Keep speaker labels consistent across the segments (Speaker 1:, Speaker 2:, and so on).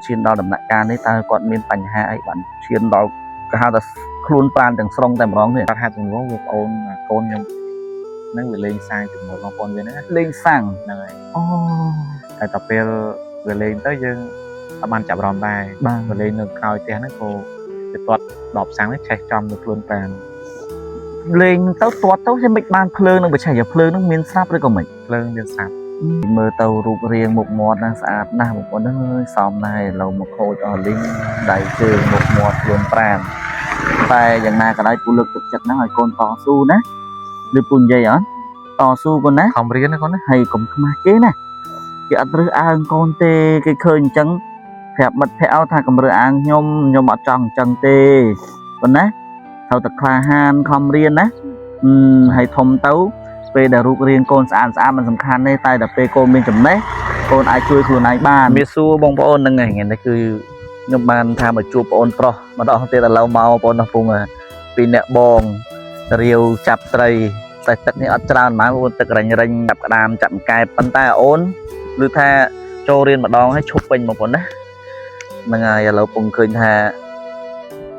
Speaker 1: ឈានដល់ដំណាក់កាលនេះតើគាត់មានបញ្ហាអីបានឈានដល់គេហៅថាខ្លួនប្រាណទាំងស្រុងតែម្ដងនេះ
Speaker 2: គាត់ហាត់ចង្វងវាប្អូនកូនខ្ញុំហ្នឹងវាលេងសាងជាមួយបងប្អូនវាហ្នឹងណា
Speaker 1: លេងសាំង
Speaker 2: ហ្នឹងហើយ
Speaker 1: អូ
Speaker 2: តែដល់ពេលវាលេងទៅយើងអត់បានចាប់អារម្មណ៍ដែរ
Speaker 1: បាទ
Speaker 2: វាលេងនៅក្រោយផ្ទះហ្នឹងក៏វាទាត់ដបសាំងហ្នឹងឆេះចំនៅខ្លួនប្រាណ
Speaker 1: លេងទៅទាត់ទៅវាមិនបានភ្លើងនឹងបច្ចេកភ្លើងនឹងមានស្រាប់ឬក៏មិន
Speaker 2: ភ្លើងមានស្រាប់
Speaker 1: មើលទៅរូបរាងមុខមាត់ណាស្អាតណាស់បងប្អូនអើយសមណាស់ឥឡូវមកខូចអស់លីងដៃជើងមុខមាត់ខ្លួនប្រាណតែយ៉ាងណាក៏ដោយពូលើកទឹកចិត្តណាស់ឲ្យកូនតស៊ូណាឬពូនិយាយអត់តស៊ូកូនណា
Speaker 2: ខំរៀនណាកូនណា
Speaker 1: ហើយកុំខ្មាស់គេណាគេអត់រើសអើងកូនទេគេឃើញអញ្ចឹងប្រាប់មិត្តភក្តិឲ្យថាកុំរើសអើងខ្ញុំខ្ញុំអត់ចង់អញ្ចឹងទេប៉ុណ្ណាត្រូវតែក្លាហានខំរៀនណាអឺហើយធំទៅពេលដែលរូបរាងកូនស្អាតស្អាតមិនសំខាន់ទេតែដល់ពេលកូនមានចំណេះកូនអាចជួយខ្លួនឯងបានមានសួរបងប្អូនហ្នឹងឯងថ្ងៃនេះគឺខ្ញុំបានថាមកជួបបងប្អូនប្រុសម្ដងទៀតឥឡូវមកបងប្អូននោះពងពីអ្នកបងរាវចាប់ត្រី តែទឹកនេះអត់ច្រើនហ្មងបងទឹករញរិញចាប់ក្តាមចាប់កែបប៉ុន្តែអូនឬថាចូលរៀនម្ដងហើយឈប់ពេញបងប្អូនណាហ្នឹងហើយឥឡូវពងឃើញថា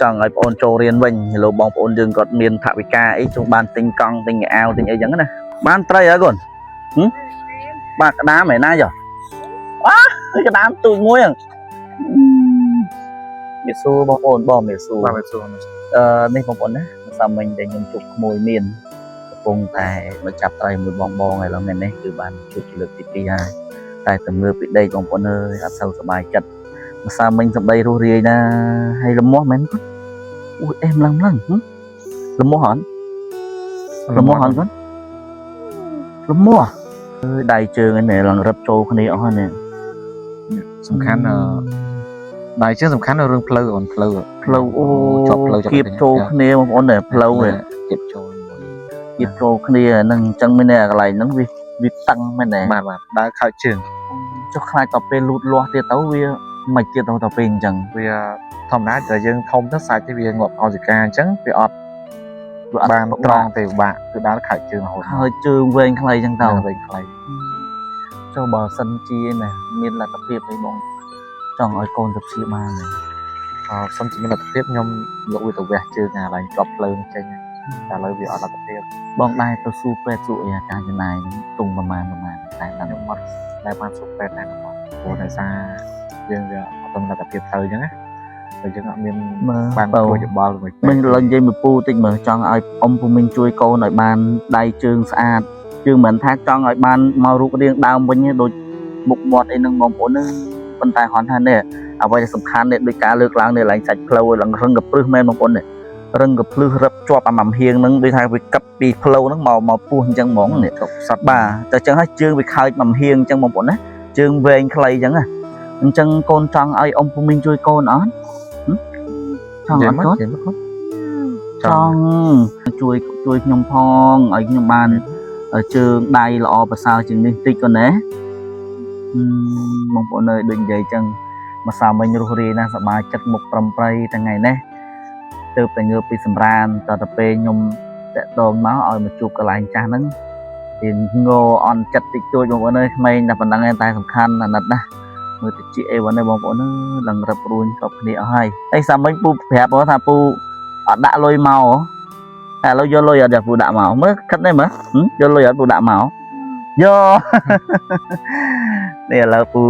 Speaker 1: ចង់ឲ្យបងអូនចូលរៀនវិញឥឡូវបងប្អូនយើងគាត់មានថវិកាអីចង់បានទិញកង់ទិញអាវទិញអីចឹងណាបានត្រីហើយកូនហឹមបាទក្តាមឯណាយោវ៉ាក្តាមទូចមួយហ្នឹងមានសួរបងប្អូនបងមានសួរ
Speaker 2: បាទវាសួរ
Speaker 1: អឺនេះបងប្អូនណាម្សិលមិញដែលខ្ញុំជួបក្មួយមានកំពុងតែមកចាប់ត្រីមួយបងបងហើយឡើយថ្ងៃនេះគឺបានជួបជាលើកទី2ហើយតែតែមើលពីដេកបងប្អូនអើយអត់សូវសប្បាយចិត្តម្សិលមិញសម្ដីរស់រាយណាហើយលមាស់មែនគាត់អូយអេមឡើងឡើងហឹមលមាស់ហ៎លមាស់ហ៎គាត់លមាស់អើយដៃជើងឯនេះឡើងរឹបចូលគ្នាអស់ហើយនេះ
Speaker 2: សំខាន់អឺដៃជើងសំខាន់រឿងផ្លូវអូនផ្លូវ
Speaker 1: ផ្លូវអូ
Speaker 2: ជាប់ផ្លូវ
Speaker 1: គៀបចូលគ្នាបងប្អូននេះផ្លូវនេះ
Speaker 2: គៀបចូលមួយ
Speaker 1: គៀបចូលគ្នាហ្នឹងអញ្ចឹងមានតែកន្លែងហ្នឹងវាវាតឹងមែនទេ
Speaker 2: បាទបាទដើរខោជើង
Speaker 1: ចុះខ្លាចតពេលលូតលាស់ទៀតទៅវាមិនទៀតទៅទៅពេលអញ្ចឹង
Speaker 2: វាធម្មតាតែយើងធំទៅសាច់ទៅវាងាប់អោសិកាអញ្ចឹងវាអត់
Speaker 1: វាអត់
Speaker 2: បានត្រង់ទេពិបាកគឺដើរខោជើងរហូត
Speaker 1: ហើយជើងវែងខ្លីអញ្ចឹងទៅ
Speaker 2: វិញខ្លី
Speaker 1: ចុះបើសិនជាណាមានលទ្ធភាពអីបងចង់ឲ្យកូនទៅព្យាបាលទេ
Speaker 2: អឺសិនជាមានលទ្ធភាពខ្ញុំយកវាទៅវះជើងអាឡើងជាប់ភ្លើងចេញតែឥឡូវវាអត់លទ្ធភាព
Speaker 1: បងដែរទៅស៊ូពេទ្យស៊ូអីអាការចំណាយហ្នឹងទុំប្រមាណប្រមាណតែដល់
Speaker 2: ខ្ញុំអត់ដែលបានសុខពេទ្យដែរបងព្រោះដោយសារយើងវាអត់មានលទ្ធភាពទៅអញ្ចឹងណាតែយើងអត់មាន
Speaker 1: មើល
Speaker 2: បាន
Speaker 1: បើ
Speaker 2: ជួយយោបល់មួយ
Speaker 1: មិញឡើងនិយាយមួយពូតិចមើលចង់ឲ្យអ៊ំពូមីងជួយកូនឲ្យបានដៃជើងស្អាតជើងមិនមែនថាចង់ឲ្យបានមករូបរាងដើមវិញទេដូចមុខមាត់អីហ្នឹងបងប្អូនហ្នឹងប៉ុន្តែគ្រាន់ថានេះអ្វីដែលសំខាន់នេះដោយការលើកឡើងនេះឡើងសាច់ផ្លូវឡើងរឹងកព្រឹសមែនបងប្អូននេះរឹងកភ្លឹះរឹបជាប់អាម៉ាំហៀងហ្នឹងដូចថាវាកឹបពីផ្លូវហ្នឹងមកមកពោះអញ្ចឹងហ្មងនេះ
Speaker 2: ជប់សត្វ
Speaker 1: បាទតែអញ្ចឹងហើយជើងវាខើចម៉ាំហៀងអញ្ចឹងបងប្អូនណាជើងវែងខ្លីអញ្ចឹងណាអញ្ចឹងកូនចង់ឲ្យអ៊ំពូមីងជួយកូនអត់ហឹមចង់
Speaker 2: និយាយមក
Speaker 1: អត់កូន
Speaker 2: និយាយមកគាត់
Speaker 1: ចង់ជួយជួយខ្ញុំផងឲ្យខ្ញុំបានជើងដៃល្អប្រសើរជាងនេះតិចក៏ណាហឹមបងប្អូនអើយដូចនិយាយចឹងម្សិលមិញរស់រាយណាស់សប្បាយចិត្តមុខប្រំប្រៃថ្ងៃនេះទើបតែងើបពីសម្រានតទៅពេលខ្ញុំតាក់ទងមកឲ្យមកជួបកន្លែងចាស់ហ្នឹងវាងអន់ចិត្តតិចតួចបងប្អូនអើយក្មេងតែប៉ុណ្្នឹងឯងតែសំខាន់អាណិតណាស់មើលតិចអីវ៉ាន់នេះបងប្អូនអើយឡើងរឹបរួញគ្រប់គ្នាអស់ហើយអីសាមិញពូប្រាប់បងថាពូ អត់ដាក់លុយមកហ៎តែឥឡូវយកលុយអត់យកពូដាក់មកមើលគិតនេះមើលហឹមយកលុយអត់ពូដាក់មកយក នេះឥឡូវពូ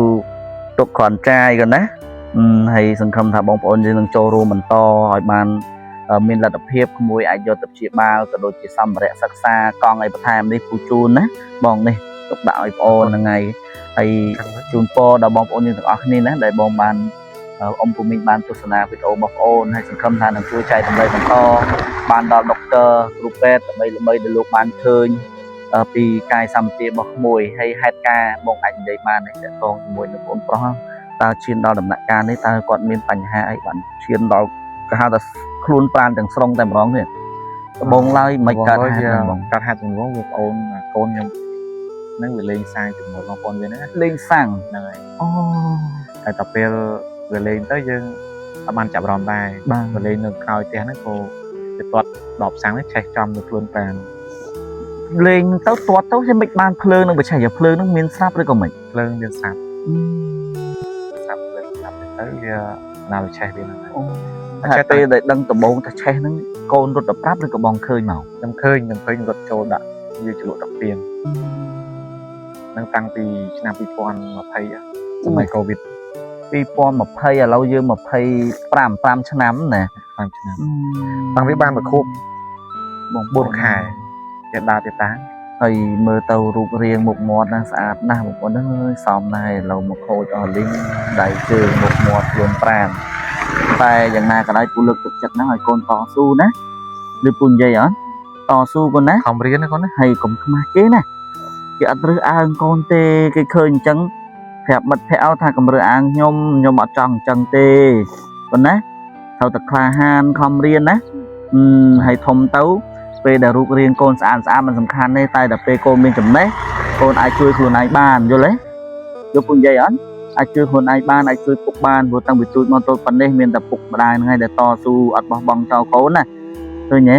Speaker 1: ទុកគ្រាន់ចាយគាត់ណាហឹមហើយសង្ឃឹមថាបងប្អូនយើងនឹងចូលរួមបន្តឲ្យបានមានលទ្ធភាពក្មួយអាចយកទៅព្យាបាលក៏ដូចជាសម្ភារៈសិក្សាកង់អីបន្ថែមនេះពូជូនណាបងនេះទុកដាក់ឲ្យប្អូនហ្នឹងហើយហើយ ជូនពរដល់បងប្អូនយើងទាំងអស់គ្នាណាដែលបងបានអ៊ំពូមីងបានទស្សនាវីដេអូរបស់បងប្អូនហើយសង្ឃឹមថានឹងជួយចែករំលែកបន្តបានដល់ដុកទ័រគ្រូពេទ្យដើម្បីល្បីដែលលោកបានឃើញពីកាយសម្បទារបស់ក្មួយហើយហេតុការណ៍បងអាចនិយាយបាននេះតកតងជាមួយនឹងបងប្រុសតើឈានដល់ដំណាក់កាលនេះតើគាត់មានបញ្ហាអីបានឈានដល់គេហៅថាខ្លួនប្រាណទាំងស្រុងតែម្ដងនេះដំបងឡើយមិនកើតហេតុហ្នឹងបង
Speaker 2: កើតហេតុចង្វងវាប្អូនកូនខ្ញុំហ្នឹងវាលេងសាងជាមួយបងប្អូនវាហ្នឹងណា
Speaker 1: លេងសាំង
Speaker 2: ហ្នឹងហើយ
Speaker 1: អូ
Speaker 2: តែដល់ពេលវាលេងទៅយើងអត់បានចាប់អារម្មណ៍ដែរ
Speaker 1: បាទ
Speaker 2: វាលេងនៅក្រោយផ្ទះហ្នឹងក៏វាទាត់ដបសាំងហ្នឹងឆេះចំនៅខ្លួនប្រាណ
Speaker 1: លេងទៅទាត់ទៅវាមិនបានភ្លើងនឹងបច្ចេកភ្លើងនឹងមានស្រាប់ឬក៏មិន
Speaker 2: ភ្លើងមានស្រាប់ស្រាប់ភ្លើងស្រាប់ ទៅវាណាលឆេះវាហ្នឹងហើយ
Speaker 1: អូតែពេលដែលដឹងដំបូងថាឆេះហ្នឹងកូនរត់ទៅប្រាប់ឬក៏បងឃើញមក
Speaker 2: ខ្ញុំឃើញរត់ចូលដាក់វាជ្រលក់ទឹកពីងហ្នឹងតាំងពីឆ្នាំ2020សម័យកូវីដ
Speaker 1: 2020ឥឡូវយើង25 5ឆ្នាំណា
Speaker 2: 5ឆ្នាំតាំងពីបានមួយខួប
Speaker 1: បង
Speaker 2: 4ខែគេដើរទៅតា
Speaker 1: ហើយមើលទៅរូបរាងមុខមាត់ណាស្អាតណាស់បងប្អូនអើយសមណាស់ឥឡូវមកខូចអស់លីងដៃជើងមុខមាត់ខ្លួនប្រាណតែយ៉ាងណាក៏ដោយពូលើកទឹកចិត្តណាស់ឲ្យកូនតស៊ូណាឬពូនិយាយអត់តស៊ូកូនណា
Speaker 2: ខំរៀនណាកូនណា
Speaker 1: ហើយកុំខ្មាស់គេណាគេអត់រើសអើងកូនទេគេឃើញអញ្ចឹងប្រាប់មិត្តភក្តិឲ្យថាកុំរើសអើងខ្ញុំខ្ញុំអត់ចង់អញ្ចឹងទេប៉ុណ្ណាត្រូវតែក្លាហានខំរៀនណាអឺហើយធំទៅពេលដែលរូបរាងកូនស្អាតស្អាតមិនសំខាន់ទេតែដល់ពេលកូនមានចំណេះកូនអាចជួយខ្លួនឯងបានយល់ទេយកពូនិយាយអត់អាចជួយខ្លួនឯងបានអាចជួយពុកបានព្រោះតាំងពីទូចមកទល់ប៉ុណ្ណេះមានតែពុកម្ដាយហ្នឹងឯងដែលតស៊ូអត់បោះបង់ចោលកូនណាឃើញទេ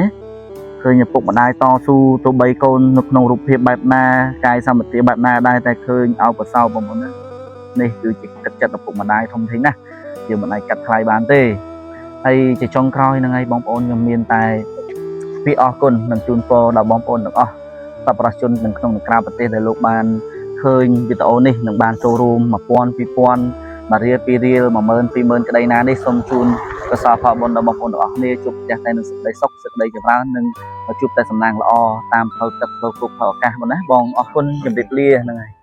Speaker 1: ឃើញឪពុកម្ដាយតស៊ូទោះបីកូននៅក្នុងរូបភាពបែបណាកាយសម្បទាបែបណាដែរតែឃើញឲ្យប្រសោបបងប្អូនណានេះគឺជាទឹកចិត្តឪពុកម្ដាយធំធេងណាស់យើងមិនអាចកាត់ថ្លៃបានទេហើយជាចុងក្រោយហ្នឹងហើយបងប្អូនខ្ញុំមានតែពាក្យអរគុណនិងជូនពរដល់បងប្អូនទាំងអស់សប្បុរសជនទាំងក្នុងនិងក្រៅប្រទេសដែលលោកបានឃើញវីដេអូនេះនិងបានចូលរួម1000 2000 1រៀល2រៀល10000 20000ក្តីណានេះសូមជូនកុសលផលបុណ្យដល់បងប្អូនទាំងអស់គ្នាជួបផ្ទះតែនឹងសេចក្តីសុខសេចក្តីចម្រើននិង ជួបតែសំណាងល្អតាមផ្លូវទឹកផ្លូវគោកផ្លូវអាកាសបងណាបងអរគុណជម្រាបលាហ្នឹងហើយ។